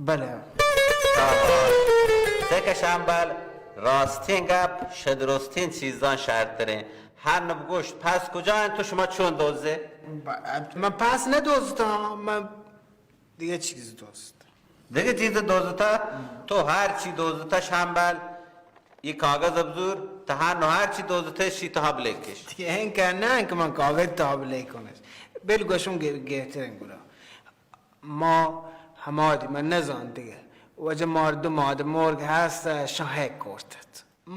بلے۔ سکہ شمبل، راستیں گپ، شہ درستیں چیزاں شرتریں۔ ہن بگوشت، پس کجا انت و شما چون دوزے؟ ب-، من پس ندوزتاں، من دگہ چیز دوزت۔ دگہ چیز دوزتا؟ تو ہر چی دوزتا شمبل، یہ کاغذ ابزور، تہا نو ہر چی دوزتے شی تہا بلیکش۔ دیگہ انکہ نہ انکہ من کاغذ تہا بلیکنش۔ بل گوشم گہ-، گہتریں گڑا۔ ما ہمادی من نزانت دگہ۔ واجہ مردم آد مرگ ہست، شان ہیک کرتت۔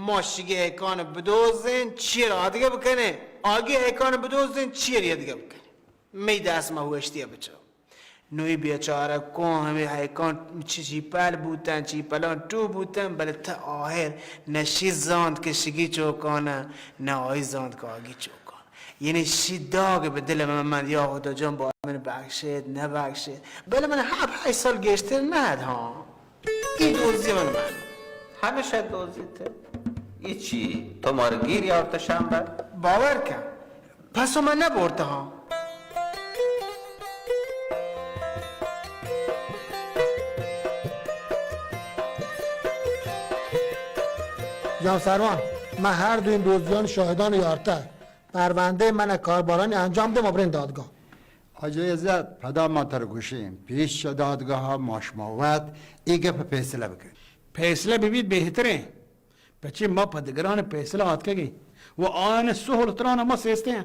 ما شگی ہیکان بدوزین، چیر آدگہ بکنین۔ آگی ہیکان بدوزین، چیر یدگہ بکنین۔ می دست ما ہوشتی بچو۔ نوی بیچارہ کون ہمے ہیکان چی چی پل بوتن، چی پلان ٹو بوتن، بلے تا آہر نشی زانت کہ شگی چوکانا، نہ آئی زانت کہ آگی چوکانا۔ یعنی شی داگ بہ دل من، من یا خدا جان با من بخشید، نہ بخشید۔ بلے من ہفت ہشت سال گیشتر نہ اد ہاں۔ ای دوزی من من۔ ہمیشہ دوزیت۔ ای چی؟ تو مارا گیر یارت شمبل؟ باور کن۔ پس من نہ برتہ ہاں۔ جناب سروان، من ہر دوئیں دوزیان شاہدان یارتہ۔ پروندہ من کاربارانی انجام دے، ما برین دادگاہ۔ حاجی عزت، پدا ما تر گوشیں، پیش چہ دادگاہ ما شما وت ای گپ فیصلہ بکن۔ فیصلہ ببیت بہتریں۔ پچے ما پہ دگران فیصلہ آتکگیں و آیان سہل تران ما سیستیں۔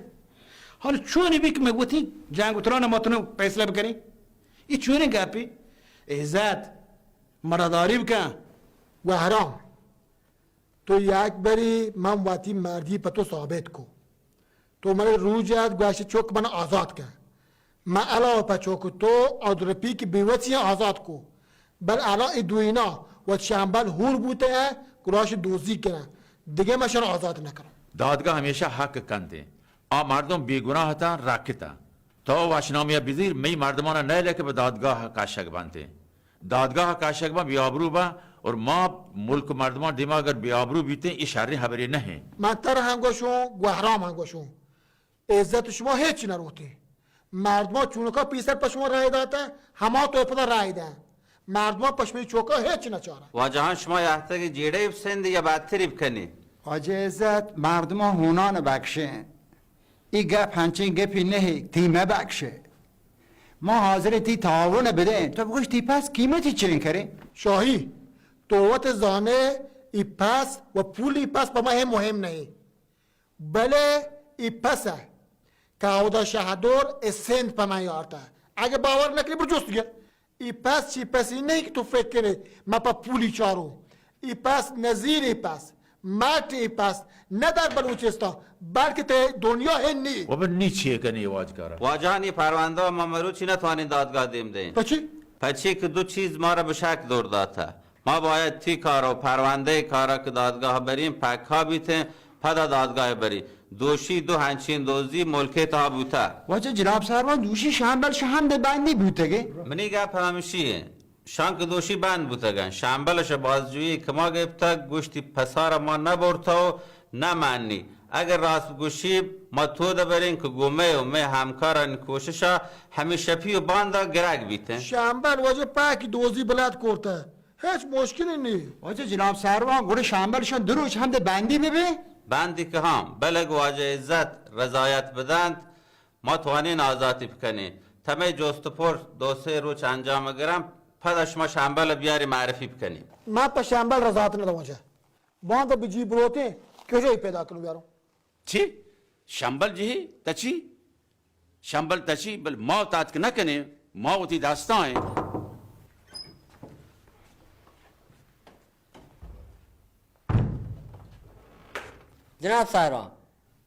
حال چونی بی کہ مہ وتی جنگ و تران ما تنو فیصلہ بکنیں؟ ای چونیں گپی؟ عزت، مرداری بکن۔ گوہرام، تو یک بری من وتی مردی پہ تو ثابت کو۔ تو منی روچ ات گوشت چک من آزاد کن۔ من علاوہ پہ چک تو آ دو رفیق بیوچی آزاد کو۔ بل الان ای دوینا و شمبل ہور بوتہ، گڑاش دوزی کنن۔ دگہ من شان آزاد نکنم۔ دادگاہ ہمیشہ حق کنت۔ آ مردم بے گناہ اتاں، رکتاں۔ تو وشنامہ بزیر، مئی مردمانا نئیلے کہ بہ دادگاہ کشگ بنت۔ دادگاہ کشگ باں، بے آبرو باں، اور ما ملک و مردمان دیما اگر بے آبرو بیتیں، ای شریں خبرے نہ ایں۔ من تر ہم گوشوں، گوہرام ہم گوشوں، عزت شما ہچ نہ روتیں۔ مردمان چونکا پیسر پہ شما رائے داتہ، ہما تو پدا رائے دیں۔ مردمان پہ شمے چوکا ہچ نہ چارن۔ واجہان، شما یہتگیں جیڑہ بسند یا بدتری بکنی۔ واجہ عزت، مردمان ہونان بکشیں۔ ای گپ ہنچیں گپی نہ، تی مہ بکشے۔ ما حاضریں تی تعاون بدیں۔ تو بگوش تی پس قیمتی چنیں کرے؟ شاہی، تو وت زانے ای پس و پولی پس پہ ما ہے مہم نہیں۔ بلے ای پس ہے کہ اودا شہدور ای سند پہ من یارتا۔ اگہ باور نکنی بر جست گیا۔ ای پس چی پسی نہیں کہ تو فکر کنے ما پہ پولی چارو۔ ای پس نظیر ای پس، مٹ ای پس، نہ در بلوچستان، بلکہ تے دنیا ہے نی۔ و بل نی چی کنی واجکارا؟ واجہانی پروندہ ما مروچی نہ توانیں دادگاہ دیم دیں۔ پچی؟ پچی کہ دو چیز مارا بشک دور داتا۔ ما باید تی کارا و پروندہ کارا کہ دادگاہ بریں پکا بیتیں۔ پدا دادگاہ بری۔ دوشی دو ہنچین دوزی ملکے تہا بوتہ۔ واجہ جناب سروان، دوشی شمبل شہ ہمدے بندی بوتگے۔ منی گپ ہمشی ایں۔ شانک دوشی بند بوتگن۔ شمبل شہ بازجویی کما گپتگ، گوشتی پسارا ما نہ برتہ و نہ منی۔ اگر راست گوشی، ما تو دبریں کہ گوں مئے و مئے ہمکارانی کوششا ہمے شپی و باندا گرگ بیتیں۔ شمبل واجہ پاکی دوزی بلد کرتہ۔ ہچ مشکلی نی۔ واجہ جناب سروان، گڑا شمبل شان دو روچ ہمدے بندی ببی؟ بندی کہ ہاں، بلے گوں واجہ عزت رضایت بدنت، ما توانین آزاتی بکنین۔ تمے جست و پرس دو سے روچ انجام گرن، پدا شما شمبل بیاری معرفی بکنین۔ ما پہ شمبل رضایت ندم واجہ۔ باندا بجی بروتیں، کجای پیدا کنو بیارو؟ چی؟ شمبل جی؟ تچی؟ شمبل تچی، بل ما تاتک نہ کنیں، ما وتی دستاں ایں۔ جناب سارا،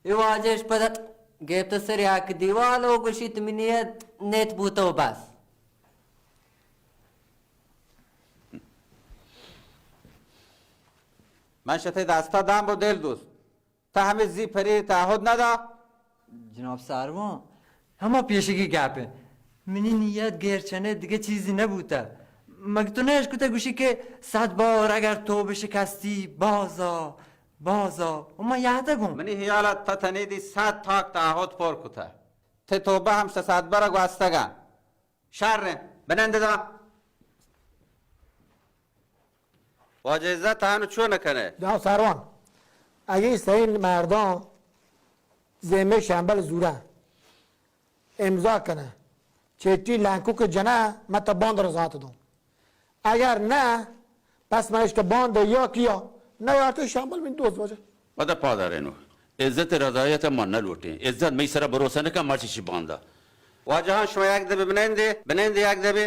اے واجہ اش پد ات، گیپت سر یک دیوال و گوشیت منی نیت بوتو بس۔ من شتے دستا دام بو دل دوست۔ تہ ہمے زی پرے تعہد نہ دا؟ جناب سروان، ہما پیشگی گپ انت۔ منی نیت گیر چنے دگہ چیزی نہ بوتہ۔ مگہ تو نہ اشکتہ گوشی کہ صد بار اگر تو بشکستی، بازا، بازا۔ و من یہتہ گوں۔ منی خیال ات تہ تنیدی صد تاک تعہد پر کتہ۔ تہ توبہ ہم شہ صد برا گوستگا۔ شر انت، بنند دا۔ واجہ عزت، ہانو چون کنئے؟ جناب سروان، اگہ سئیں مرداں زیمے شمبل زورن، امضا کنن، چٹی لنکوک جنن، من تا باند رزانت دوں. اگر نہ، پس من اشتہ باند یا کیا، نہ یارت شمبل من دوست واجہ. پدا پادارینو. عزت رضایت ما نہ لوٹیں. عزت مئی سرا بھروسہ نہ کن، مرچی چی باندا. واجہاں، شما یک دبے بنندے، بنندے یک دبے.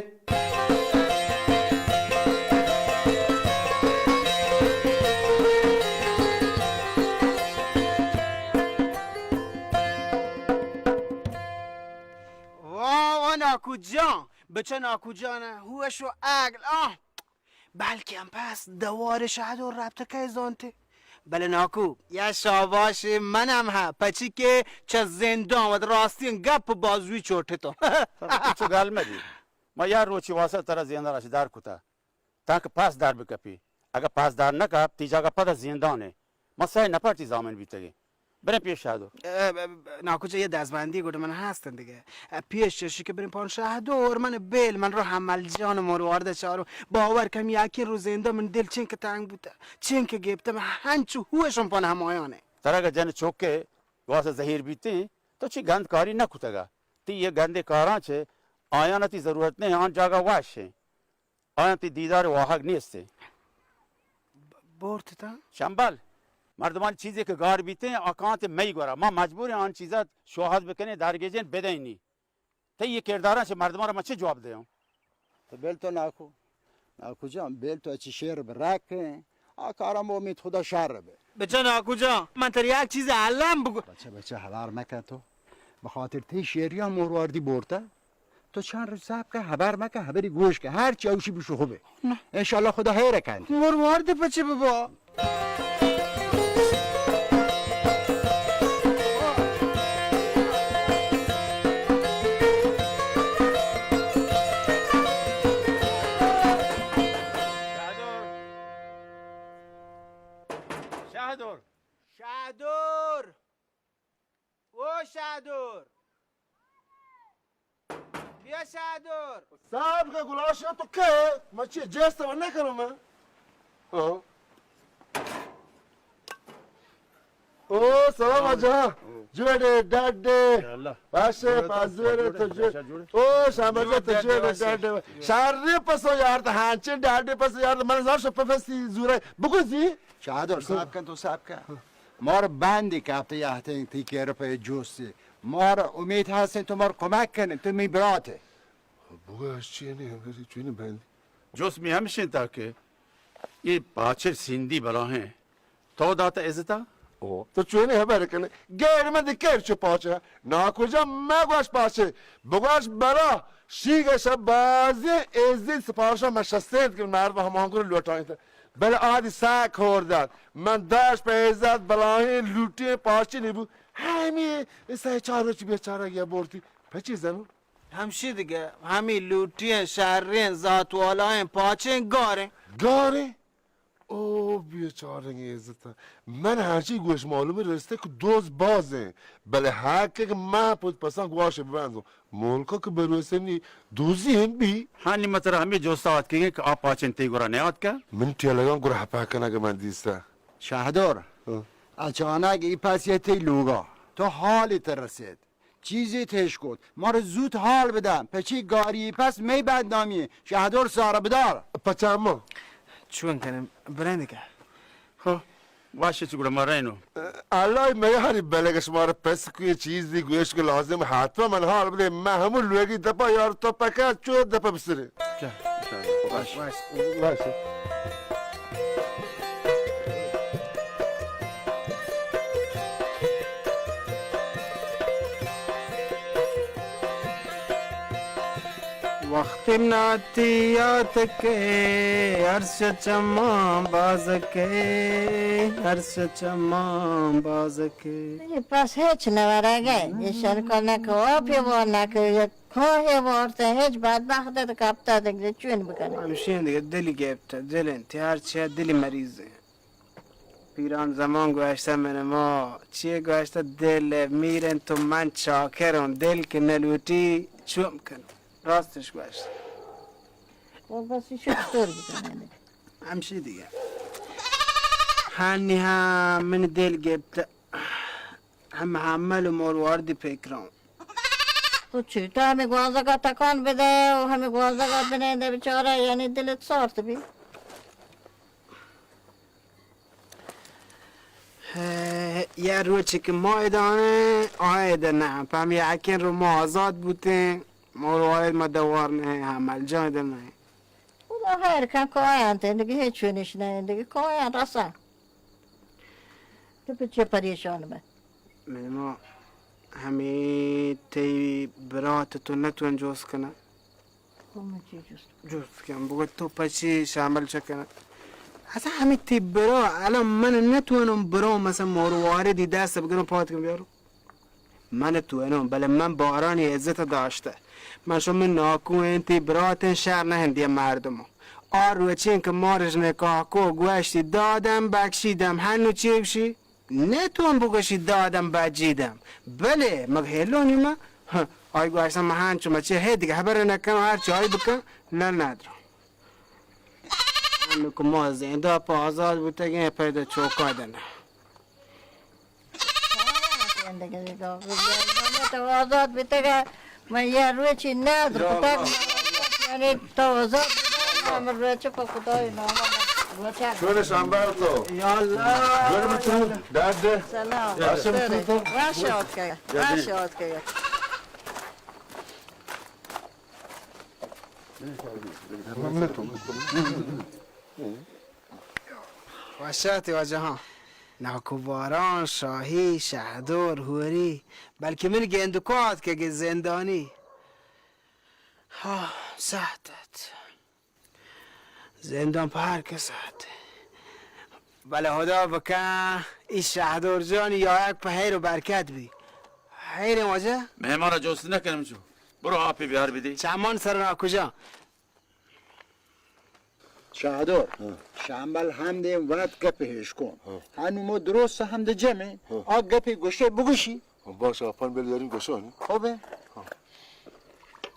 واہ، واہ، ناکو جان، بچہ ناکو جان، ہوش و عقل، آہ. بلکیں پس دوار شہدور رپتہ کئے زانتے. بلے ناکو، یا شاباشے منم ہا، پچی کہ چہ زندان وت راستیں گپ بازوی چوٹتو. تو چو گل مدی. ما یا روچی واسطہ ترا زندان اش در کتا. تانکہ پس در بکپی. اگہ پس در نکپ، تی جاگہ پدا زندانے. ما سئے نفر تی زامن بیتگیں. بریں پیش شہدور. اه، ناکو جان، یہ دزبندی گوڑ من ہستن دیگہ. اه، پیش چشی کہ بریں پان شہدور، من بیل، من رو حمل جان مروارد چارو. باور کم یکی روزیندا من دل چنک تنگ بوتا. چنک گپتا من ہنچو ہوشم پان ہمایانے. ترا گہ جن چوکے واسطہ زہیر بیتیں، تو چی گند کاری نہ کتگا. تی یہ گندے کاراں چے آیان تی ضرورت نہیں، آن جاگہ واشیں. آیاں تی دیدار واہگ نیست. بورت تا؟ شمبل، مردمان چیزے کہ گار بیتیں، آ کانت مئی گورا. ما مجبوریں آن چیزا شوہاز بکنیں، درگیجیں، بدئینی. تئی یہ کرداراں چہ مردمان را من چے جواب دیاں؟ تو بل تو ناکو. ناکو جان، بل تو اچی شعر برکیں. آ کارا ما امید خدا شر بے. بچہ ناکو جان، من تر یک چیز الم بگو. بچہ، بچہ، ہبر مکن تو. بخاطر تی شعریاں مرواردی بورتا. تو چند روچ صبر کن، ہبر مکن، ہبری گوش کن، ہر چی اوشی بشو خوبے. نہ. انشاءاللہ خدا خیر کن. مرواردی پچے ببا؟ شہدور. شہدور. شہدور. او شادور! بیا شادور! صاحب کا گلاشا تو کئے؟ من چی جست و نکنم من. او. او، سلام آجا. جوڑے، ڈاڈے. باشه، پازوره تو جوڑ. او، شامبل تو جوڑے، ڈاڈے. شاری پسو یار، تا ہانچین ڈاڈے پسو یار، من زار شو پفسی زوره. بگو زی. شادور، صاحب کن تو صاحب کن. مار بندی کپتہ یہتیں تی کیر پہ جوستی. مار امید ہستیں تو مار کمک کنی، تو می براتے. بگوش چی نی، چی نی بندی. جوست می ہمشیں تا کہ یہ پاچر سندی بلاہیں. تو داتا عزتا؟ او، تو چونی خبر کنے؟ غیر من دی کیر چو پاچر. ناکو جان مگوش پاچر. بگوش بلا. شیگش بازی عزت سپارشا من شستین کہ مردم ہمان گروہ لوٹائیں. بلے آدی سک ہور دات. من داشت پہ عزت بلاہیں لوٹیں پاچے نبو. ہمی سہ چار روچ بیچارہ گیا بورتی. پچی زنو؟ ہمشی دگہ، ہمی لوٹیں، شریں، ذات والائیں، پاچیں، گاریں. گاریں؟ او بیچاریں عزت. من ہرچی گوش معلوم رستے کہ دوز بازیں. بلے حق کہ من پوت پسان گواش ببندوں. ملکا کہ بھروسہ نی، دوزی ہم بی. ہاں، نی متر ہمیں جوستا آتکگیں کہ آ پاچن تی گورا نیاتکا؟ من ٹیلگان گورا ہپا کنگ من دیستا. شہدور، ہاں. اچانک ای پس یہ تی لوگا، تو حالی تر رسید. چیزی تیش کت. مارا زوت حال بدن. پچی گاری پس می بدنامی. شہدور سارا بدار. پچا ما؟ چون کنم؟ برندکا. ہو. باشه، چو گڑا ما رئینو. اللہ میاری بلگ شما را پس کوئی چیزی گوش کو لازم حتما من حال بدے. من ہمو لوگی دپا یار تو پکا چو دپا بسرے. چا، چا، باش. باش. باش. وقتی ناتی یات کے، عرش چمان باز کے، عرش چمان باز کے. پس ہچ نہ ورگے، ایشان کو نہ کو، آپ یہ وار نہ کو، یہ کاہے وارتا، ہچ بدبخت کپتا دگہ چون بکنه. ہمشین دگہ دلی گپتا، دل انت، ہر چی دلی مریض انت. پیران زمان گوشتہ من ما، چیے گوشتہ دل میر انت و من چاکر اوں، دل کہ نلوٹی چون کنوں. راستش گوشت. او بس شکر بکنه. ہمشی دیگہ. ہنی ہم من دل گپت. ہم حمل و مرواردی فکران. تو چی؟ تو ہمیں گوانزگا تکان بدے و ہمیں گوانزگا بنندے بیچارہ، یعنی دلت سارت بی. ہے، یه روچی که ما ادانه، آه ادا نه. پم یکین رو ما آزاد بوتیم، ما رو وارد ما دوار نه، حمل جان ادا نه. خدا خیر کن، کاینت، دیگه هیچ چونش نه، دیگه کاینت رسن. تو پہ چے پریشان بئے؟ من ما ہمے تئی برات تو نتون جوست کنه. خب من چی جوست؟ جوست کن، بگو تو پچی شامل چکنه. اصلا ہمے تئی برا، الان من نتونم برام مثلا مرواردی دست بگرم پات کن بیارم. من تو انوں، بلے من بارانی عزت داشتہ. من شمئے ناکو ایں، تئی برات ایں، شر نہ اندی مردم. آ روچیں کہ مارش نکاح کو، گوشتی دادم، بخشیدم، ہنو چی گوشی؟ نہ تو ہم بگوشی دادم، بجیدم. بلے مگ ہیلونی ما، ہاں، آئی گوشتم من ہنچو مچے ہے دیگہ خبر نہ کنم، ہر چی آئی بکن، نہ ندرم. ہنو کہ ما زندہ پہ آزاد بوتگیں، پیدا چوکا دنہ. تو آزاد بیتگ، من یه روچی ندر کتگ، یعنی تو آزاد بیتگ، من روچ پہ خدای نام روچ. چون شنبه تو؟ یا الله. جور تو؟ درد؟ سلام. وش آتکگ. وش آتکگ. وش آتی واجہاں. ناکو باران، شاہی، شہدور، ہوری، بلکہ من گندکات کہ گے زندانی. ہاں، سہت ات. زندان پہ ہر کس ات. بلے خدا بکن ای شہدور جان یا یک پہ خیر و برکت بی. خیر واجہ؟ مہمان جوست نکنم چو. برو آپی بیار بدی. چمان سر ناکو جان. شاہدور، ہاں. شامبل ہم دیم وت گپ ہیش کن. ہاں. ہنو مو درست ہم دے جمیں. ہاں. آ گپی گوشے بگوشی. ہاں، باش، آپان بل یاریم گوشانی. خوبے؟ ہاں.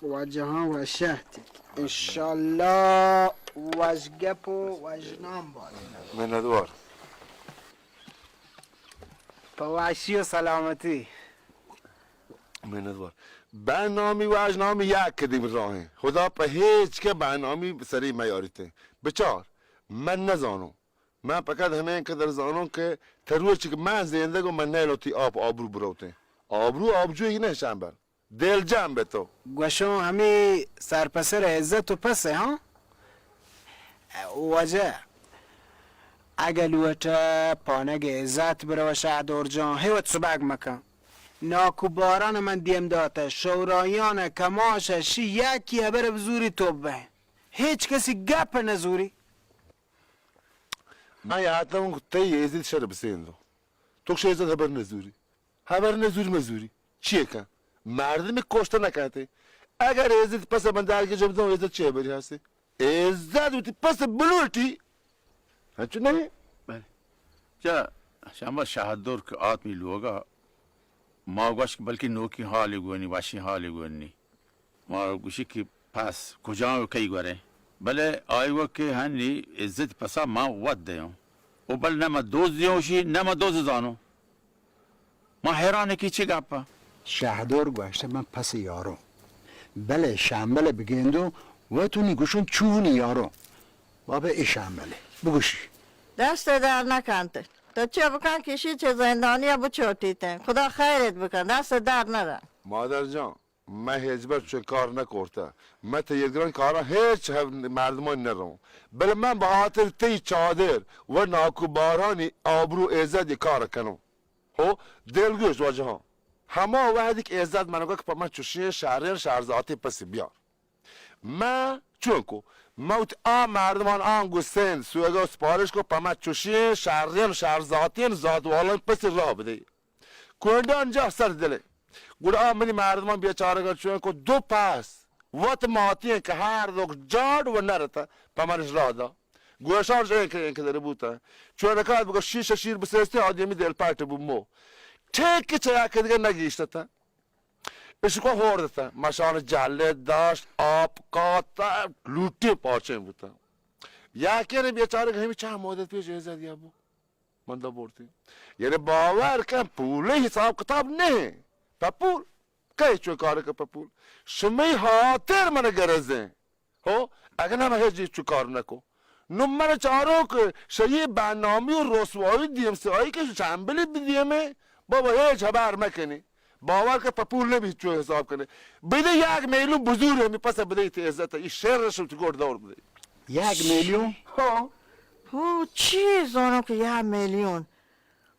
واجہاں وشہتی. انشاءاللہ وش گپ و وش نام بات. منتوار. پہ وشی و سلامتی. منتوار. بہنامی و اژنامی یک کدیم راہیں. خدا پہ ہیچ کہ بہنامی سری میاریتے. بچار، من نزانوں. من فقط ہمیں قدر زانوں کہ تروچ کہ من زندگ و من نیلوتی آپ آبرو بروتیں. آبرو آبجوئی نہ شامبل. دل جان بہ تو. گوشوں ہمے سرپسر عزت و پس ہاں؟ واجہ، اگہ لوٹہ پانگ عزت برو شہدور جان، ہیوت سبک مکن. ناکو باران من دیم داتہ، شورایان کماش شی یکی ہبر بزوری تو بہ. ہیچ کسی گپ نزوری. من یاتم تئی عزت شر بسیندو. تو شے عزت ہبر نزوری. ہبر نزوری مزوری. چیے کن؟ مردم کشتہ نکاتے. اگر عزت پس بندار کے جب دوں عزت چے بری ہستے؟ عزت وتی پس بلوٹی. ہنچو نہیں؟ بلے. چا شما شہدور کہ آتمی لوگا ما گوش کہ بلکہ نوکی حالی گونی، وشی حالی گونی. ما گوشی کہ پس کجام و کئی گورے؟ بلے آئی وقت کہ ہنی عزت پسا ما وت دیوں. او بل نہ ما دوز دیوں شی، نہ ما دوز زانوں. ما حیران کہ چی گپا؟ شہدور گوشتہ من پس یاروں. بلے شامبل بگندوں، وتونی گوشوں چونی یاروں. بابا اے شامبل بگوشی. دست در نکنت. تو چه بکن کشی چه زندانیا بچوٹیت. خدا خیرت بکن. دست در نرا. مادر جان، من ہچبر چون کار نکرتہ. من تئی گران کارا ہچ مردمانی نروں. بلے من بہ خاطر تئی چادر و ناکو بارانی آبرو عزت یہ کار کنوں. ہو، دلگوش واجہاں. ہما وہدی کہ عزت من گوشت کہ پہ من چوشیں شریں شرزاتی پسی بیار. من چون کو، من وتی آ مردمان آنگو سند سوگا سپارش کو، پہ من چوشیں شریں شرزاتیں ذات والان پسی راہ بدے. کوئنڈان جاہ سر دلے. گڑا آ منی مردمان بیچارگان چون کو دو پس وت ماتیں کہ ہر دو جاڑ و نرتا پہ منش راہ دا. گوشان شو اینکہ، اینکہ در بوتا. چون رکات بگو شیش شیر بسیستے آدمی دل پاٹ بو مو. ٹھیک کہ چیا کہ دیگه نگیشتتا. اشکو ہوردتا. مشان جلے داشت، آپ کاتا، لوٹی پاچیں بوتا. یکے بیچارگ ہمیں چند مدت پیش عزت یا بو، من دا برتی. یعنی باور کن، پول حساب کتاب نہیں. پہ پول؟ کئے چو کار کن پہ پول؟ شمی خاطر من گرزیں. ہو، اگہ نہ من ہچ چو کار نکو. نو من چاروک شئی بدنامی و رسوائی دیم سیاہی کہ شمبلی بدیمیں، بابا ہچ خبر مکنی. باور کن پہ پول نبی چو حساب کنی. بدے یک میلیون بزور ہمی پس بدے تی عزت، ای شعر شو تو گوٹ دور بدے. یک میلیون؟ ہاں. ہو، چی زانو کہ یک میلیون؟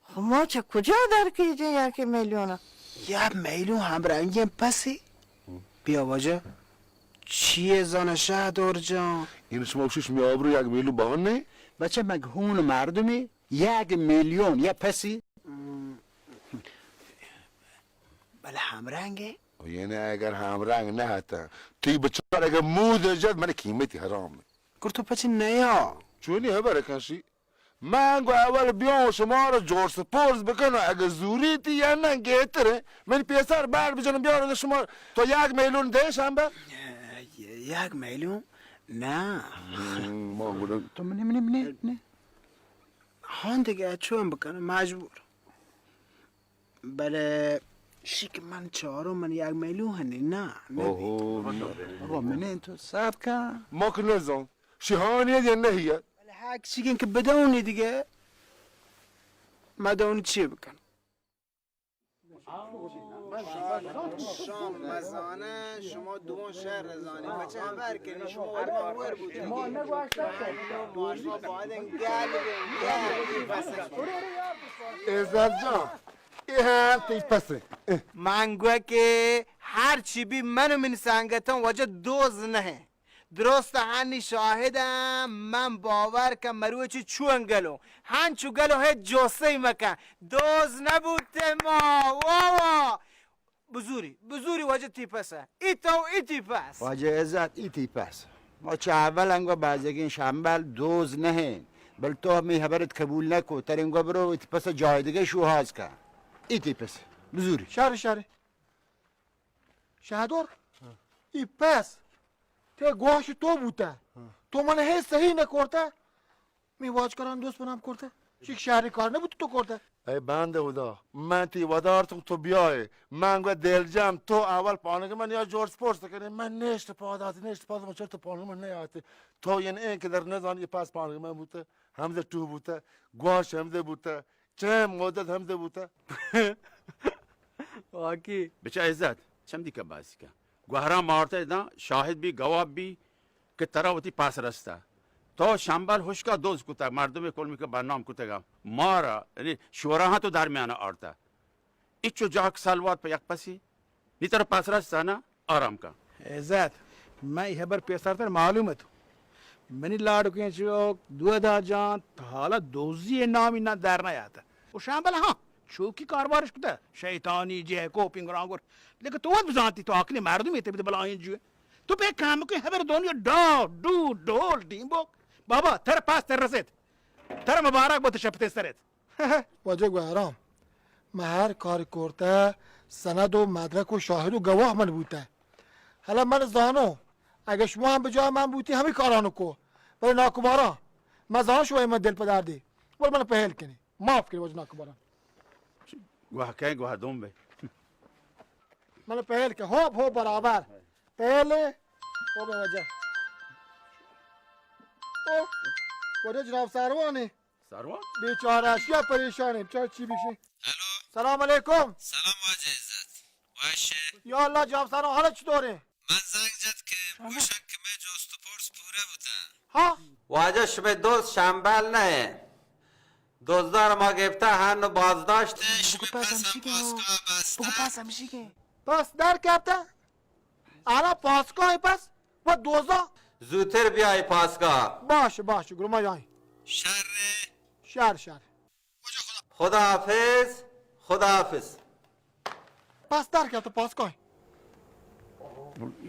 خو ما چہ کجا در کیجیں یک میلیون؟ یک میلیون ہمرنگیں پسی؟ بیا واجہ. چیے زانہ شہدور جان؟ این شما گوشی شمی آبرو یک میلیون بہن نے؟ بچہ مگہون مردمی یک میلیون یا پسی؟ بلے ہمرنگے؟ یعنی اگر ہمرنگ نہ ہتن، تی بچار اگر مود جد، من قیمتی حرام. گر تو پچی نیا؟ چونی خبر کنشی؟ من گو اول بیاں شما را جورس پورس بکنم، اگه زوری تی یا نه گهتره. من پیسر بر بجنم بیارم شما، تو یک میلیون ده شنبه؟ یک میلیون؟ نه. ما گودم. تو منی، منی، منی، نه. هان دیگه چون بکنم، مجبور. بلے شی کہ من چاروں، من یک میلیون ہنی، نه، نه. اوہو، نه. بابا، منی تو صبر کن. ما که نزان. شیهانی یا نهیه. بلے حق چیگن که بدونی دیگه. مدونی چی بکن؟ شام مزانه، شما دوان شهر زانی. بچه خبر کنی، شما ولی ما ور بودی. ما شما باید گل بین، گل بین. عزت جان، ای هم تی پسه. من گوه که هر چی بی من و من سنگتان وجه دوز نهه. درست هنی شاهدم، من باور کن مروچی چون گلو، هنچو گلو هیچ جوسه مکن، دوز نبوته ما. وا وا. بزوری، بزوری واجه تی پسه. ای تو، ای تی پس. واجه عزت، ای تی پس. ما چه اول انگو بازگین شنبل دوز نهین، بل تو همی خبرت قبول نکو، تر انگو برو ای تی پس جای دیگه شوهاز کن. ای تی پس. بزوری. شر، شر. شهدور، ای پس تی گوش تو بوته. تو من هی صحیح نکرته. می واجکاران دوست بنام کرته. چیک شهری کار نبود تو کرته. ای بنده خدا، من تی ودارتم تو بیای. من گو دلجم تو اول پانگ من یا جورج پرس کنی. من نشت پادات، نشت پادات، من چرت پانگ من نیاتی. تو این این که در نزانی پس پانگ من بوته، همزه تو بوته، گواش همزه بوته. چند مدت همزه بوته؟ واقعی؟ بچه عزت، چمدی که بازی کن. گوهران مارته دان، شاهد بی، گواه بی که ترا وتی پاس رسته. تو شنبل هشکا دوز کته، مردم کلمی که بدنام کتگا. مارا، یعنی شورا ها تو در میانه آرته. ایچو جاک سلوات په یک پسی. نی ترا پاس رسته نه؟ آرام کن. عزت، من ای خبر پیسرتر معلوم اتو. منی لاڈکیں چوک دودا جان تا حالا دوزی نامی نہ در نیاتا. و شامبل ہاں، چوکی کاربارش کتا، شیطانی، جہکو، پنگرانگر. لیکن تو وت بزانتی تو آکلی مردمی تے بلائیں جوئے. تو بے کام کو خبر دونی ڈا، ڈو، ڈول، ڈیمبوک. بابا، تر پاس تر رسید. تر مبارک بوت شپتے سرید. واجہ گوہرام، من ہر کار کرتہ، سند و مدرک و شاہد و گواہ من بوتہ. حالا من زانو، اگہ شما ہم بجای من بوتی، ہمیں کارانو کو. بلے ناکباران، من زانو شما من دل پہ دردی. بل من پہل کنی. معاف کنی واجہ ناکباران. گواہ کہیں گواہ دوم بے. من پہل کن. ہو، ہو برابر. پہل. ہو بے واجہ. او، واجہ جناب ساروانی. سروان؟ بیچارہ اشیا پریشان ایں، بچار چی بکشیں. ہیلو. سلام علیکم. سلام واجہ عزت. وش ئے؟ یا اللہ جناب سلام، حال چطور ئے؟ من زنگ جت کہ گوشن کہ مئے جست و پرس پورہ بوتن. ہاں؟ واجہ شمئے دوست شمبل نہ ئے. دزدار ما گپتہ ہن و بازداشت. شمئے پس ہم پاسگاہ بستہ. پس در کپتہ؟ آنا پاسگاہ پس و دوزا. زوتر بیای پاسگاہ. باش، باش، گرو ما یای. شر. شر، شر. خدا حافظ، خدا حافظ. پس در کپتہ پاسگاہ.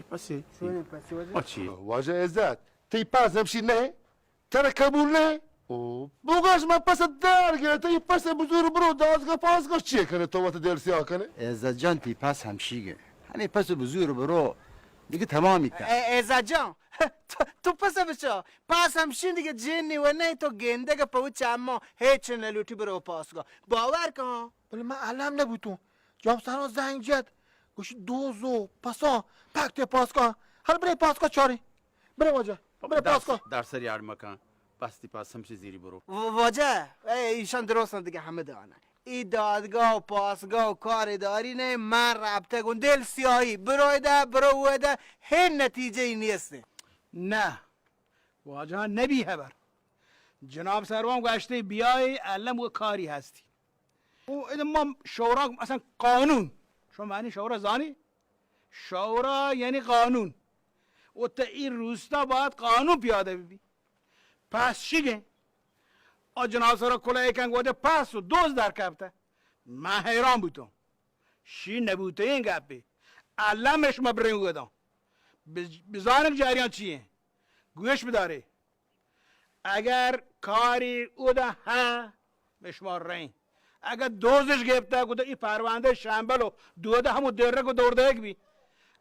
پسی. واجہ عزت، تی پس ہمشی نہ؟ ترا قبول نہ؟ او، بگوش من پس در گرتہ، ای پس بزور برو دازگاہ پاسگاہ چی کنے تو وت دل سیاہ کنے؟ عزت جان، تی پس ہمشی گے. ہمیں پس بزور برو، دیگہ تمامی کن. اے، عزت جان، تو، تو پس بچا، پس ہمشین دیگه جنی و نه تو گندگ پہ چما هیچ نلوٹی برو پاسگا. باور کن. بلے من الم نبوتوں. جناب سروان زنگ جت، گوشی دوز و پساں پکتے پاسگا. هل برے پاسگا چاریں. برے واجہ، برے پاسگا. در سری اڑ مکن. پستی پس ہمشی زیری برو. و-، واجہ، اے ایشان درستن دیگه همه دانه. ای دادگاه و پاسگاه و کار اداری نه، من رابطه گون دل سیاهی. برو ادا، برو ادا، هیچ نتیجه ای نیست. نه، واجہ نبی خبر. جناب سروان گوشتے بیائے، الم و کاری هستی. او ادا ما شورا اصلاً قانون، شما معنی شورا زانی؟ شورا یعنی قانون. و تا این روستا باید قانون پیاده ببی. پس شیگیں. آ جناب سرا کلاه کن گوده پس و دوز در کپته. من حیران بوتم. شی نبوتگیں گپے. الم شما بریں گوداں. بز-، بزانک جریان چی ایں؟ گوش بدارے. اگر کاری اودا ہا، مشما رئیں. اگر دوزش گپتا، گوتا ای پرونده شمبل و دوده همو درک و دور دئیگ بی.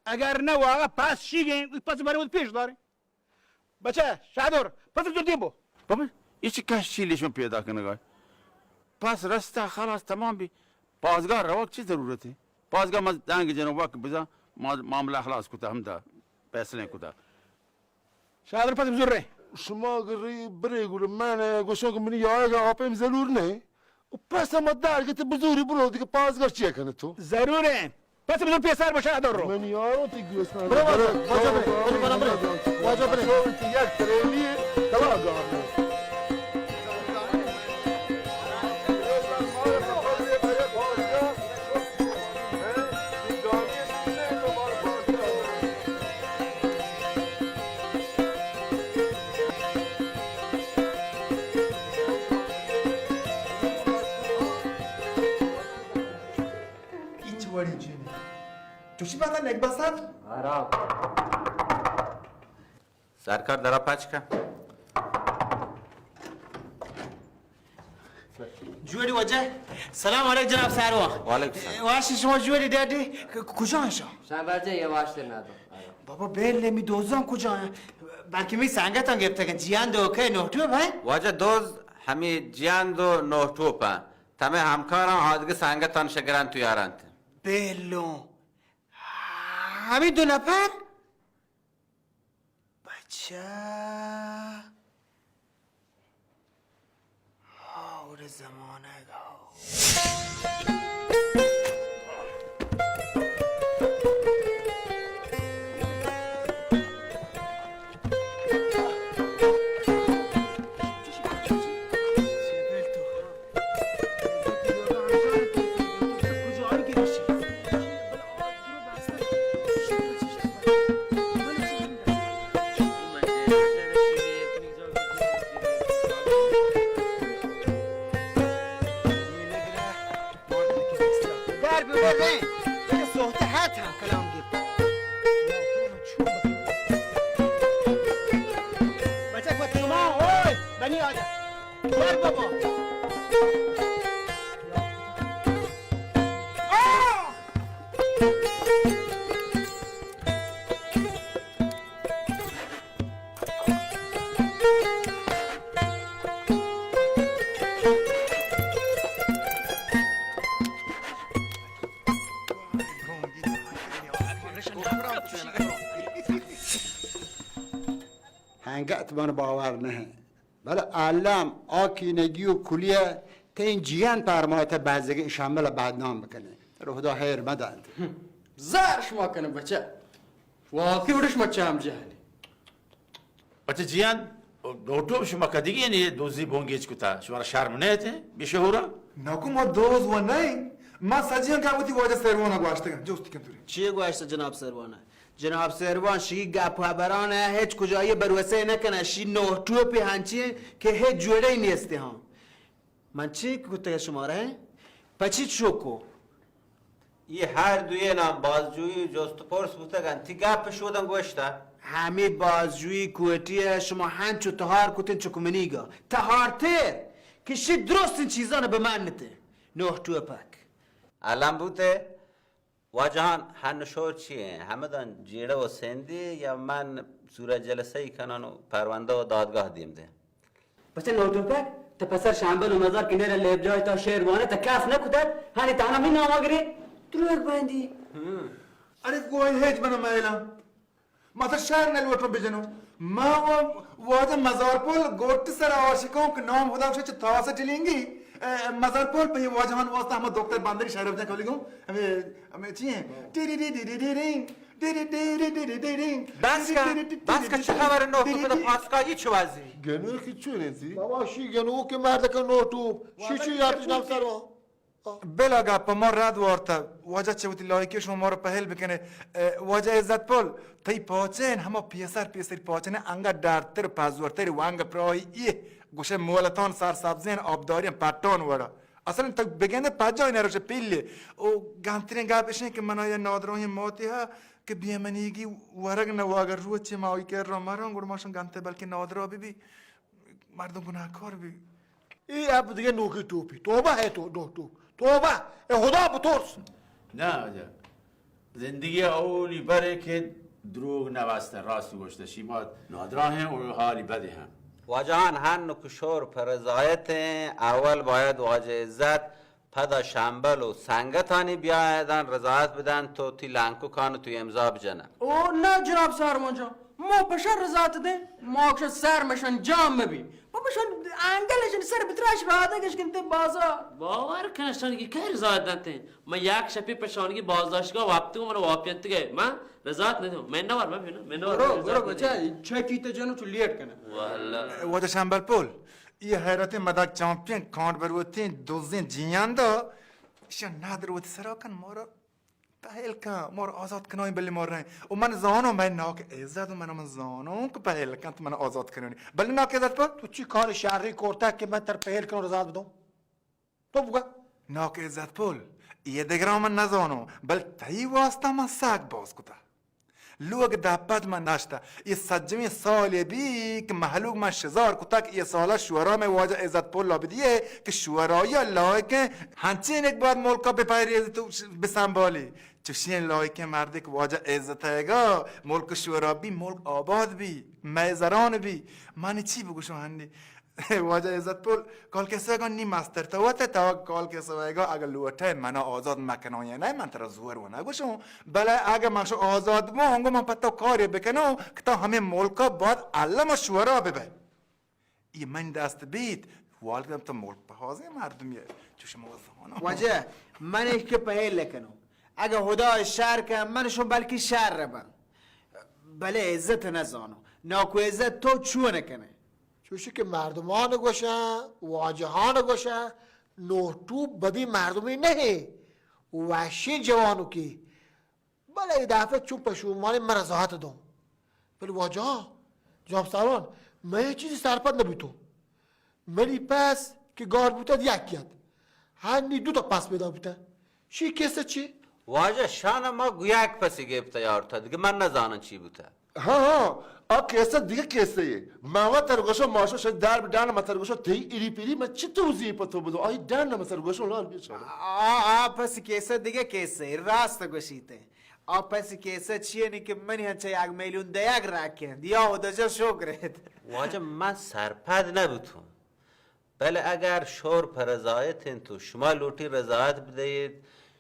اگر نه، واقعا پس شیگیں، ای پس برے پیش داریں. بچه، شادور، پس زودی بو. بابا، ای چی کش چیلی شما پیدا کنگا؟ پس رستا، خلاص، تمام بی. پاسگاه روگ چی ضرورت ہے؟ پاسگاه ما دنگ جنو وقت بزا، ما معاملہ خلاص کتا، ہمدا فیصلہ کتا. شادر پس بزور رہے. شما اگر برے گڑا من گوشوں کہ منی آیگا آپیم ضرور نہیں. و پس ہم دار کہ تو بزوری برو دیگه پاسگاه چیه کنه تو؟ ضرور ہے. پس بزور پیسر بشا دور رو. من یارو تی گوش من. برو واجہ، واجہ برے، برو برو برے. واجہ برے. تو تی یک تریلی کلا گار. هیچ وڑی چی نہ. چوشی بات نک بسر. آرام. سرکار درا پچ کن. جوڑی واجہ. سلام علیک جناب سروان. وعلیکم سلام. واشی شما جوڑی ڈیڈی؟ ک-، کجا شما؟ شما واجہ یہ واشتے نہ دو. بابا بیل نمی دوزان کجا ہیں؟ بلکہ می سنگتان گپتگن، جیان دو کے نوٹو بھائی؟ واجہ دوز ہمی جیان دو نوٹو پا. تمہیں ہمکاران آدگہ سنگتان شگران تو یارانت. بیلو. ہمی دو نفر؟ بچا، ہاور زمانگ ہاو. در ببرین، دیگه صحبت هر تن کلام گیر. بچه کت شما، اوی، بنی آدم. ور بابا. آه! ہنگت من باور نہ. بلے الم آ کینگی و کلیہ تئیں جیئند پرمایت ء بزگیں شمل ء بدنام بکنیں. روہدا ہیر مدنت. زہر شما کن بچہ. واقعی وڑ شما چام جہلی. بچہ جیئند، نوٹو شما کدیگین اے دوزی بونگیج کتا؟ شما را شرم نیت؟ بے شعورا؟ نکو ما دوز و نئیں. ما سجیان گپ وتی واجہ سیروان ء گواشتگن. جستی کن توری. چی گواشت جناب سیروان ء؟ جناب سیروان شی گپ و ہبران ء ہچ کجایی بھروسہ نہ کنہ. شی نوٹو پہ ہنچی کہ ہچ جوڑے نیستے ہاں. من چی کتگ شمارا؟ پچی چوکو؟ یہ ہر دوئیناں بازجوئی و جست و پرس بوتگ انت. تی گپ شودن گوشتہ؟ ہمے بازجوئی کوٹی ء شما ہنچو تہار کتن چک منیگا. تہارتر کہ شی درستیں چیزان بہ من نتے. نوہ ٹوپک. الم بوتے؟ واجہان، ہن و شور چی ایں؟ ہمدان جیڑہ و سندی یا من صورت جلسہ ای کنان و پروندہ و دادگاہ دیم دیں؟ بچہ نوٹوپک، تو پسر شامبل و مزار کنیر لیب جای تا شعر وانے تا کس نکتت، ہنی تہنا می نام آگرے؟ دروگ بندی۔ ارے گوئی ہیچ بنا میلا۔ ما تر شہر نہ لوٹوں بجنوں۔ ما و واجہ مزار پل گوٹ سر عاشقوں کہ نام خدا گوشے چہ تاس ٹلینگی۔ اے، مزار پل پہ واجہان واسطہ ہم دکتر بندری شہر بجن کولی گوں۔ ہمیں، ہمیں چی ہیں؟ ٹی ری ری ری ری ری رنگ۔ ٹی ری ٹی ری ٹی ری ٹی رنگ۔ بس کا، بس کا، چه خبر نو تو کده پاسکا ای چه وازی؟ گنو کی چون انتی؟ بابا شی گنو کہ مرد کا نوٹو۔ شی چی یاتش نام سرو۔ بلا گپ ما رد وارتہ، واجہ چہ وتی لائکی شما ما را پہل بکنے۔ اے، واجہ عزت پل، تئی پاچین ہما پیسر پیسر پاچین انگا ڈرتر پزورتر وانگ پراہی ای گوشے مولتان سر سبزین آبدارین پٹان وڑا۔ اصلاً تو بگندے پجای نروش پیلی۔ او گنترین گپ اشیں کہ منا یا نادراہیں موتی ہا کہ بیمنیگی ورگ نہ واگر روچے ما آئی کر را مران گڑ ماشن گنتے بلکہ نادرا بی بی۔ مردم گناہکار بی۔ ای اب دیگه نوکی ٹوپی۔ توبہ ہے تو، نو ٹوپ۔ توبہ۔ اے خدا بترس۔ نہ، واجہ۔ زندگی اولی برے کہ دروگ نہ واسطہ، راست گوشتہ۔ شی بات نادراہ ہیں اور حالی بدے ہیں۔ واجہان ہن کہ شور پر رضایت ہیں، اول باید واجہ عزت پدا شمبل و سنگتانی بیایدن رضایت بدن تو تی لنککان تو امضا بجنن۔ او نہ جناب سارمان جان، ما پشن رضایت دیں، ما کشن سر مشن جام مبی۔ ما پشن انگل شن سر بتراش رادگش کنتے بازار۔ باور کن اشان کی کئی رضایت دنتے؟ من یک شپی پشانگی بازداشتگاہ وپتگو، من واپینتگے۔ من رضایت ندوں۔ من نوار مبی نا، من نوار برو، برو بچہ، چکی تے جنو چو لیٹ کنا۔ واللہ۔ واجہ شمبل پول، یہ حیرتیں مداک چمپیں کانڈ بروتیں دوزیں جیاندا، ایشاں نادر وتی سرا کن، مارا پہل کن، مارا آزاد کنائیں بلے مارا رہیں۔ و من زانوں، من ناک عزت و من، من زانوں کہ پہل کن تو من آزاد کنائیں۔ بلے ناک عزت پر؟ تو چی کار شری کرتا کہ من تر پہل کنوں آزاد بدوں؟ تو بگا۔ ناک عزت پول، یہ دگراں من نزانوں، بل تئی واسطہ من ساگ باز کتا۔ لوگ دپت من نشتہ۔ یہ سجویں سال بی کہ مہلوک من شزار کتگ، یہ سالا شورا میں واجہ عزت پولا بدیے کہ شورایی لائقیں ہنچین ایک بعد ملکا بپہریزی تو بسنبالی۔ چشیں لائقیں مردے کہ واجہ عزت ایگا، ملک شورا بی، ملک آباد بی، میزران بی۔ من چی بگوشوں ہنی؟ واجہ عزت پول، کال کسویگا نی مستر تو وت، تو کال کسویگا اگہ لوٹے منا آزاد مکنو یا نہ، من ترا زور و نگوشوں، بلے اگہ من شو آزاد بوں، انگو من پہ تو کارے بکنوں کہ تو ہمیں ملکا بعد علم شورا ببے۔ یہ من دست بیت، والدم تو ملک پہازیں مردم یہ، چو شما زانو۔ واجہ، من ایش کہ پہل کنوں، اگہ خدا شر کن، من شو بلکی شر بن، بلے عزت نزانوں۔ ناکو عزت تو چون کنے؟ چوشی کہ مردمان گوشن، واجہان گوشن، نوٹو بدی مردمی نہیں، وشی جوانو کی۔ بلے اے دفعہ چون پشومانی من رضایت دوں۔ بلے واجہ، جناب سالان، من یہ چیزی سرپد نبوتوں۔ منی پس کہ گار بوتد یکی ات۔ ہنی دو تا پس پیدا بوتن۔ شی کیسہ چی؟ واجہ شان ما گویا یک پسی گپتہ یارتہ، دگہ من نزانن چی بوتہ۔ ہاں، ہاں، آ کیسہ دگہ کیسہ یے۔ من وتر گوشو ماشو شد در بدان متر گوشو تئی ایری پیری من چی توضیح پہ تو بدو؟ آئی ڈن متر گوشو لال بیچارہ۔ آ، آ پس کیسہ دگہ کیسہ یے، راست گوشیتے۔ آ پس کیسہ چیے نی کہ منی ہنچہ یک میلیون دیگ رکھیں، دیا ہو دجا شکر ایت۔ واجہ من سرپد نبوتوں۔ بلے اگر شور پہ رضایت انت و شما لوٹی رضایت بدئیت،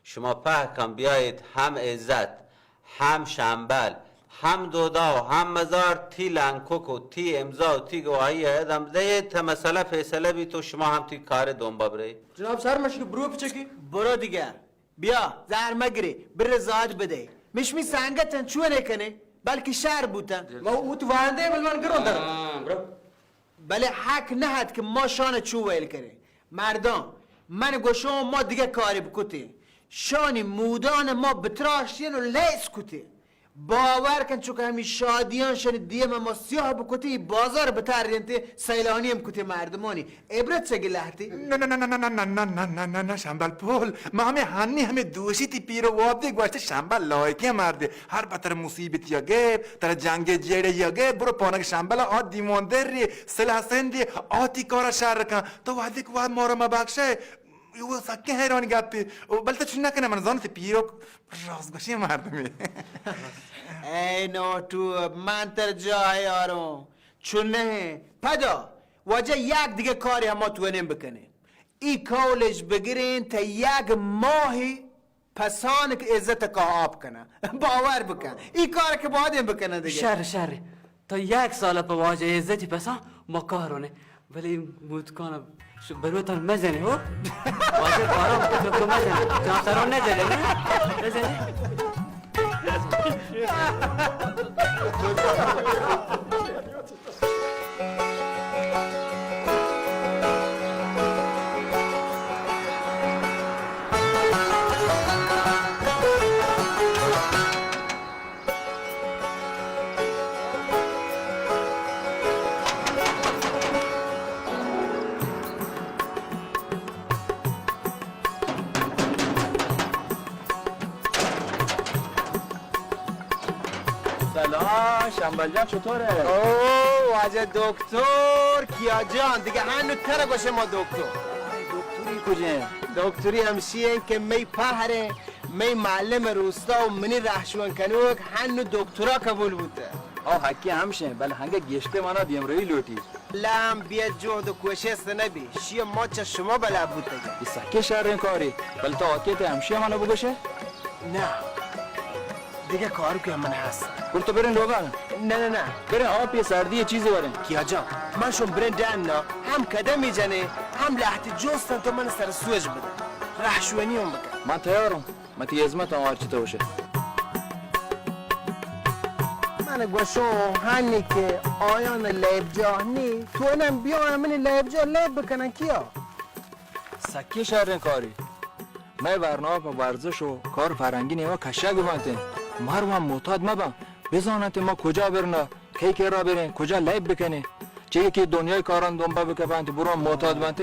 شما پہکم بیایت، ہم عزت، ہم شمبل، ہم دودا و ہم مزار تی لنکک و تی امضا و تی گواہی ادم دئیت، تا مسئلہ فیصلہ بیت و شما ہم تی کار دنبا برئیت۔ جناب سر، مشک برو پچکی۔ برو دیگر۔ بیا، زہر مگرے، بر رضایت بدئے۔ مشمی سنگتن چونے کنے، بلکہ شر بوتن۔ ما اوت واندے بل من گرون در۔ ہاں، برو۔ بلے حق نہ ات کہ ما شان چو ویل کنیں۔ مردم، من گوشوں ما دگہ کارے بکتیں۔ شانی مودان ما بتراشتین و لیس کتیں۔ باور کن چکہ ہمی شادیان شانی دیم ما سیاہ بکتیں، بازار بترینتیں، سیلانی ہم کتیں مردمانی۔ عبرت چگی لہتی؟ نہ، نہ، نہ، شمبل پول۔ ما ہمیں ہنی ہمیں دوشی تی پیر و واب دی گوشت شمبل لائکیں مردے۔ ہر پتر مصیبت یا گیب، ترا جنگ جیڑے یا گیب، برو پانک شمبل آ دیوان در ری، سلاح سندی آ تی کارا شر کن۔ تو وحدی کو وحد مارا مبخشے۔ او سکیں حیرانی گپے. او بل تو چون نکنه، من زانت پیرک راست گوشی مردمے. اے نوٹو، من تر جای آروں. چون نہ پدا واجہ یک دیگه کاری ہما توانیں بکنیں. ای کالج بگریں تا یک ماہی پسانک عزت کا آپ کناں. باور بکن، ای کار کہ بادیں بکناں دیگه. شر، شر. تا یک سال پہ واجہ عزتی پسا ما کارونه. ولی موتکان ش-، بروتان مزنه، ہو؟ واجہ کارا تو مزنه. جان سرا نزنه، نه؟ نزنه. سلام شمبل جان، چطوره؟ او واجہ دکتر کیا جان، دیگه هنو تره گوشه ما دکتر. دکتری کجه؟ دکتری همشی این که می پهره، می معلم روستا و منی رهشون کنوک هنو دکترا قبول بوته. او حقی همشه، بل هنگه گشته مانا دیمروی لوٹی. لام بیا جهد و کوشست نبی، شی ما چه شما بلا بوتگی. ای سکه شرین کاری، بل تو آکیت همشی مانا بگوشه؟ نه. دیگه کار که من هست. گل تو برین لوگان؟ نه، نه، نه. برین آپ یه سردی یه چیزی ورین. کیا جان، من شون برین دن نه، هم قدمی جنه، هم لحتی جستن تو من سر سوج بده. رهشونی هم بکن. من تیارم. من تی ازمت هم هرچی تو باشه. من گوشو هنی که آیان لیب جاه نی، تو انم بیا منی لیب جاه لیب بکنن کیا؟ سکه شرین کاری. مئے برنامه په ورزش و کار فرهنگی نیمه کشگ بنت. مردم معتاد مبن. بزاننت ما کجا برنا، کئی کرا بریں، کجا لیب بکنیں. چه که دنیای کاران دنبا بکپنت، برو معتاد بنت.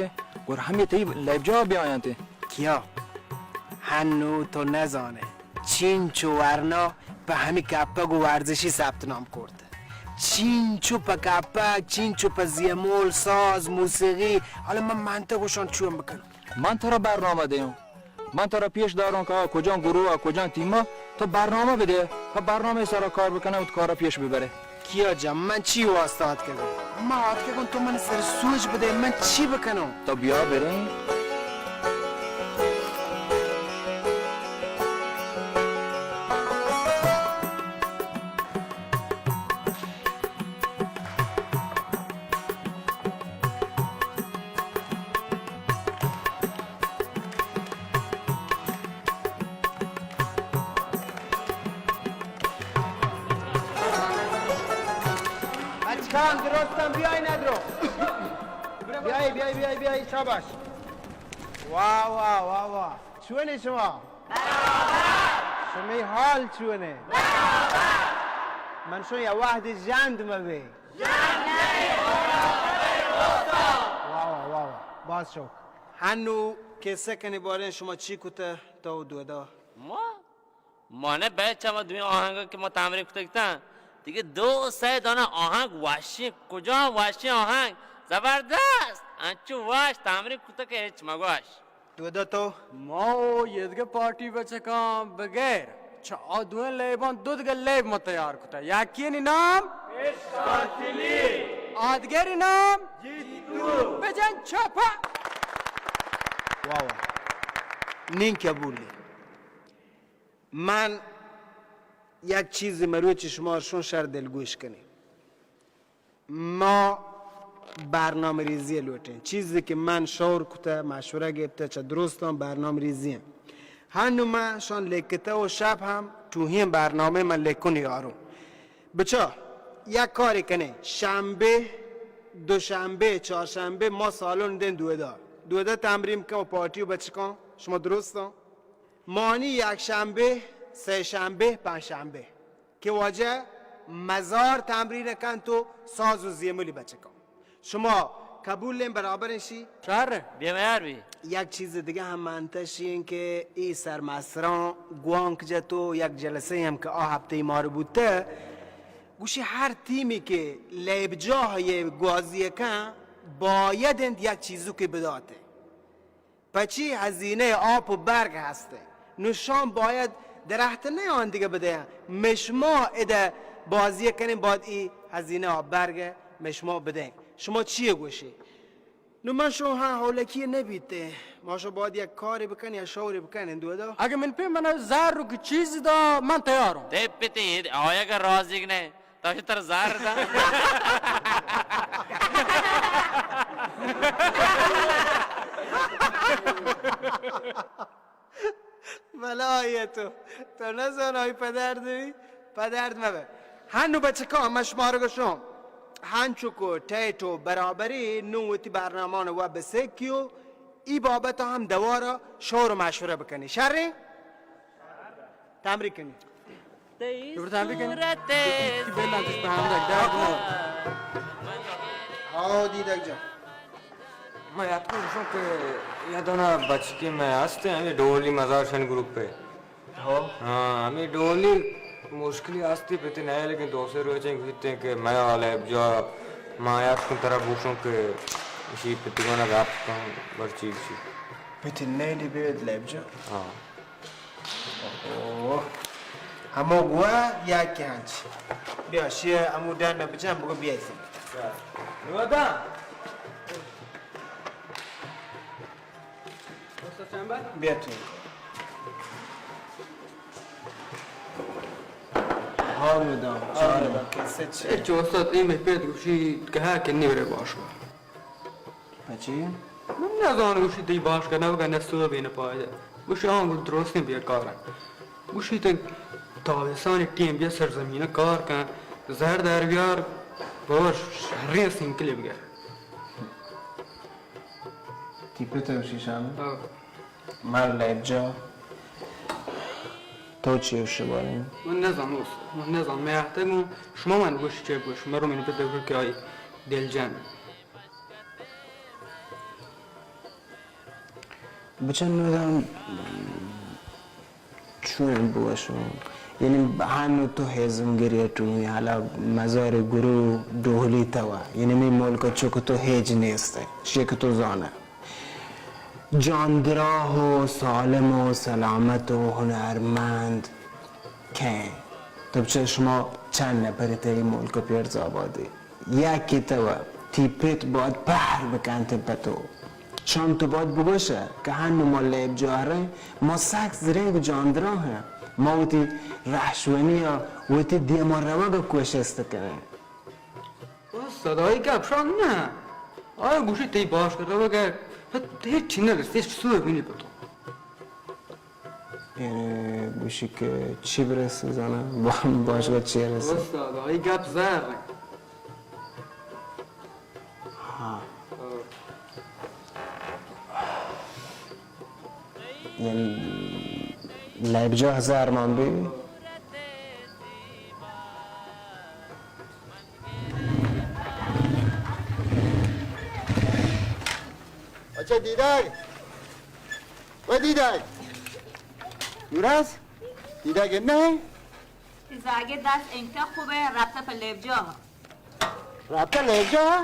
گر همی تئی لیب جا بیاینت. کیا؟ هنو تو نزانه. چینچو ورنا په همی کپگ و ورزشی ثبت نام کرد. چینچو په کپگ، چینچو په زیمول، ساز، موسیقی. حالا من منطق و شان چون بکنم؟ من ترا برنامه دیوں. من ترا پیش داروں که کجان گروه، کجان تیما تو برنامه بده، تا برنامه سرا کار بکنه و تو کارا پیش ببره. کیا جان، من چی واسطه آتکگم؟ من آتکگم تو من سر سوج بده، من چی بکنم؟ تو بیا بریں. بچکان درستان بیای ندرو. بیای، بیای، بیای، بیای، شاباش. واه، واه، واه، واه. چونی شما؟ شمی حال چونه؟ من شو یا وحدی جند مبی. واه، واه، واه، واه. باز شوک. هنو کسه کنی بارین شما چی کته تو دودا؟ ما؟ مانه به چما دوی آهنگ که ما تمرین کتگتن. دیگه دو سه دانه آهنگ واشی. کجا واشی آهنگ؟ زبردست. انچو واش تمرین کته که هیچ مگوش. دودا تو؟ ما و یدگه پارٹی بچکاں بغیر چہ آ دوئیں لیباں دو دگہ لیب ما تیار کتا. یکیانی نام؟ عشق قاتلی. آدگری نام؟ جیتو. بجن چاپا. واہ واہ. نین قبولی. من یک چیزی مروچی شما شون شر دلگوش کنی. ما برنامه ریزی لوٹیں. چیزی که من شور کته، مشوره گپته چه درستان برنامه ریزی. هنو من شان لکته و شب هم توهین برنامه من لکن یارو. بچا، یک کاری کنه، شنبه، دوشنبه، چهارشنبه ما سالن دین دودا. دودا تمرین کن و پارٹی و بچکان، شما درستان؟ مانی یکشنبه، سه‌شنبه، پنجشنبه که واجه مزار تمرین کنت و ساز و زیملی بچکان. شما قبولین برابرین شی؟ شر. بی‌میار بی. یک چیز دیگه هم منتشین که ای سرمستران گوانک جت و یک جلسه هم که آ هفته مار بوته، گوشی هر تیمی که لیبجاه یه گوازی کن باید انت یک چیزو که بداته. پچی هزینهٔ آپ و برگ هسته. نو شام باید درخت نیان دیگه بدهن. مشما اده بازی کنین، باید ای هزینهٔ آپ برگ مشما بدهن. شما چیه گوشی؟ نو من شو ها هولکی نبیت. ما شو باید یک کاری بکن یا شوری بکن دو دا. اگه من پی من زر رو که چیزی دا، من تیارم. تی پتی آیا که راضی نه. تاکہ ترا زہر داں۔ بلائے تو، تو نزان آئی پدرد بی؟ پدرد مبہ۔ ہنو بچکاں، من شمارا گوشاں، ہنچو کو ٹیٹ و برابری نوں وتی برنامہاں و بسکیو، ای بابت ہم دوارا شور و مشورہ بکنی۔ شریں؟ تمرین کنی۔ دور تمرین کنی۔ صورت کی بلند است به هم درد نه۔ ہاں دیدگ جان۔ من یاد کنم که یادانا بچکی میں ہستے ہمیں ڈولی مزار شن گروپ پہ۔ ہاں۔ ہاں، ہمیں ڈولی مشکلی ہستی پہ تے نہیں، لیکن دو سے روچیں گوشتے کہ میں آلے جا، ما یاد کن ترا بوشوں کہ اسی پتگانا گپ کن برچی بچی۔ پتی نہیں دی بیت لیب جا۔ ہاں۔ اوہ، ہمو گوا یا کہ ہنچ۔ بیا، شی ہمو ڈن بجن بگو بیا ایسی۔ نودا۔ بیا تو۔ ہاں، نودا۔ ہاں، نودا۔ کیسے چے؟ اے چوسا تی میں پیت گوشی کہا کہ نیورے باشوا۔ پچی؟ من نزاناں، گوشی تئی باش کنگ ءَ نہ سوبی نہ پائدہ۔ گوشی آں گوں درستیں بیکار انت۔ گوشی تئی تاوسانی ٹیم بیا سرزمین ءَ کار کن، زر در بیار، بابا شریں سنکلے بگر۔ تی پت ءَ گوشی شام؟ ہاں۔ مر لیب جا۔ تو چی گوشی باریں؟ من نزاناں، من نزاناں، من احتگوں، شما من گوشی چے گوش، مرو من پت ءَ گوش کہ آئی دل جن۔ بچن نودان چون بوشو؟ یعنی ہنو تو ہیزم گریٹو، حالا مزار گرو ڈوہلی توا، یعنی می ملک چک تو ہیج نیست، شک تو زانہ۔ جاندراہ و سالم و سلامت و ہنرمند کئے؟ تو بچن شما چند نپرتے ای ملک پیرزآبادی؟ یکے تو تی پت باید پہر بکنت پہ تو۔ چم تو باید بگوشہ کہ ہنو ما لیب جاہ رئیں، ما سک زرنگ و جاندراہ ایں، ما وتی رہشونی ءَ وتی دیما روگ ءَ کوشست کنیں۔ او صدائی گپ شان نہ۔ آیا گوشی تئی باش روگ ءَ ہچ نہ رسیت، ہچ سوبی نہ پتو۔ یعنی گوشی کہ چی برسے زاناں؟ با-، باشگاہ چی رسے؟ استاد، آئی گپ زر۔ ہاں۔ یعنی لیب جاہ زر مان بی؟ اچھا دیدگ، و دیدگ، نوراس، دیدگ نہ؟ تی زاگے دست انکا خوبہ، رفتہ پہ لیب جاہ۔ رفتہ لیب جاہ؟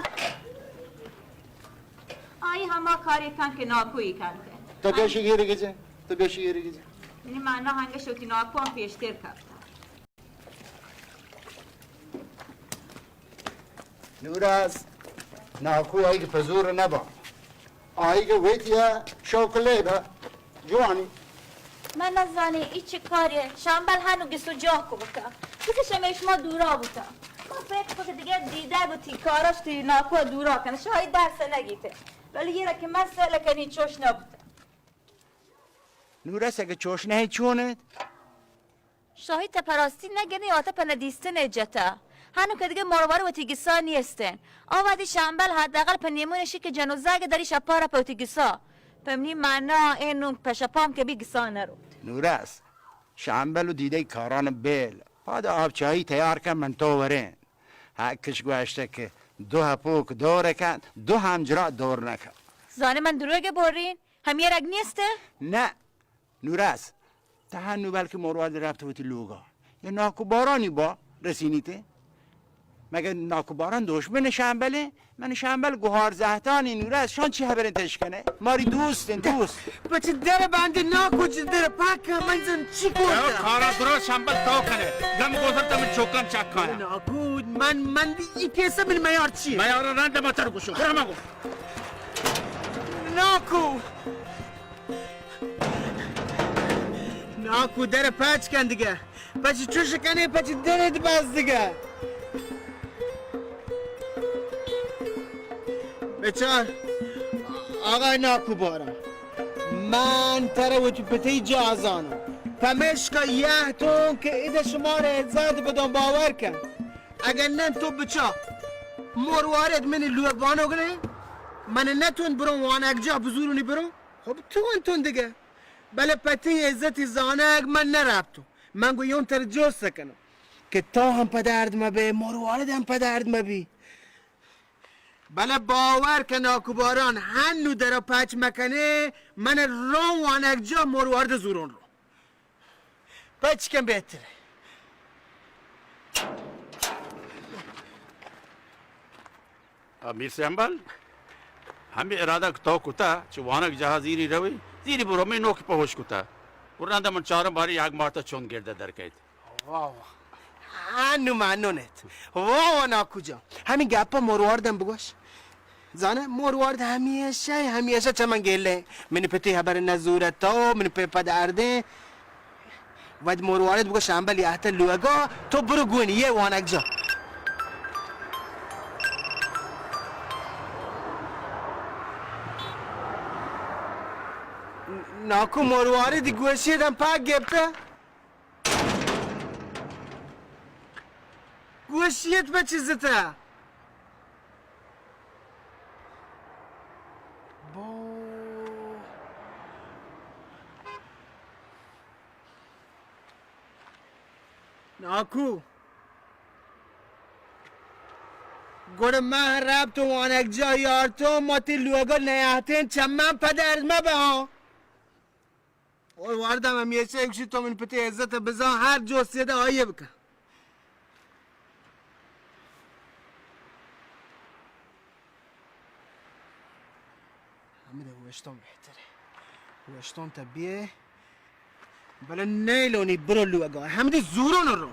آئی ہما کاری کن کہ ناکوئی کنتے۔ تو بیا شی گیرگی جا، تو بیا شی گیرگی جا۔ یعنی من نہ ہنگش وتی ناکو ہم پیشتر کپتا۔ نوراس، ناکو آئی کہ پزور نبا۔ آئی کہ ویتیا شوق لیبا جوانی۔ من نزانی ای چی کاریه؟ شامبل ہنو گسو جاہ کو بوتا۔ کسی شمیش ما دورا بوتا۔ ما فکر کو کہ دیگه دیدگ و تی کاراش تی ناکو دورا کنه۔ شاید درس نگیته۔ ولی یه را که من سئل کنی چوش نبوتا۔ نوراس اگه چوش نهی چون انت؟ شاہی تہ پہ راستی نگنی، آتہ پہ ندیستن جتہ۔ ہنو کہ دگہ مروار وتی گسا نیستن۔ آ وہدی شمبل حداقل پہ نیمون شی کہ جن و زاگ دری شپارا پہ وتی گسا۔ پہ منی معنا اے نوں پہ شپام کہ بی گسا نروت۔ نوراس، شمبل و دیدگ کاران بیل۔ پاد آب چاہی تیار کن من تو ورین۔ حقش گوشتہ کہ دو ہپوک دور کن، دو ہمجرا دور نکن۔ زانے من دروگ بورین؟ ہمے رگ نیست؟ نہ، نوراس، تہ ہنو بلکہ مراد رفت وتی لوگا۔ یا ناکو بارانی با رسینیتے؟ مگه ناکو باران دشمن شمبلیں؟ من شمبل گوهار زهتانی نوره از شان چی خبریں تشکنه؟ ماری دوستیں، دوست. پچ در بندی ناکو، چی در پاک، من زن چی کن؟ کارا درست شمبل تو کنه. گم گوزر تا من چوکان چک کایا. ناکو، من، من دی ای کیسه من میار چی؟ میار رند ما تر گوشو. برا مگو. ناکو. ناکو در پچ کن دیگه. پچی چوش کنی، پچی درت باز دیگه. بچار، آقای ناکو باران، من ترا وتی پتی جا زانم. پمیشکا یه تون که اده شما را عزت بدم، باور کن. اگر نه تو بچا، مروارد منی لوگ بانو گنه، من نتون برو وانک جا بزورونی برو. خب تو انتون دیگه. بلے پہ تئی عزتی زانگ من نہ رپتوں. من گوں یون ترا جست کناں کہ تو ہم پہ درد مہ بئے، مروارد ہم پہ درد مہ بی. بلے باور کن ناکو باران، ہنو درا پچ مہ کنے، من روں وانگ جا مروارد زورون رو. پچ کن بہتر. آ، میر سمبل، ہمے ارادہ کہ تو کتا، چہ وانگ جاہ زیری روی، زیری برو، ہمے نوک پہوش کتا. گڑا رندا من چارم باری یاگ مارتا چون گردہ در کئیت. واہ واہ. آنو مانو نیت. واہ واہ ناکو جان. ہمے گپا مرواردم بگوش. زانے، مرواردہ ہمیشہ، ہمیشہ چہ من گلے. منی پتی خبر نہ زورت تو، منی پہ پد اردیں. وت مروارد بگو شمبل یہتہ لوگا، تو برو گونی، یہ وانگ جا. ناکو مروارد گوشی دم پاک گپتہ. گوشیت بہ چیزتا. بو. ناکو. گڑا من رپت و وانگ جا یارتوں، ما تی لوگا نیاتیں، چہ من پہ درد مہ بہاں. اور وردم ہمیشہ ایک تو من پتی عزت بزان، ہر جو سیدہ آئیے بکن. ہمدے اوشتون بہتر ہے. اوشتون تا بیے. بلے نیلونی برو لوگا. ہمدے زورون رو.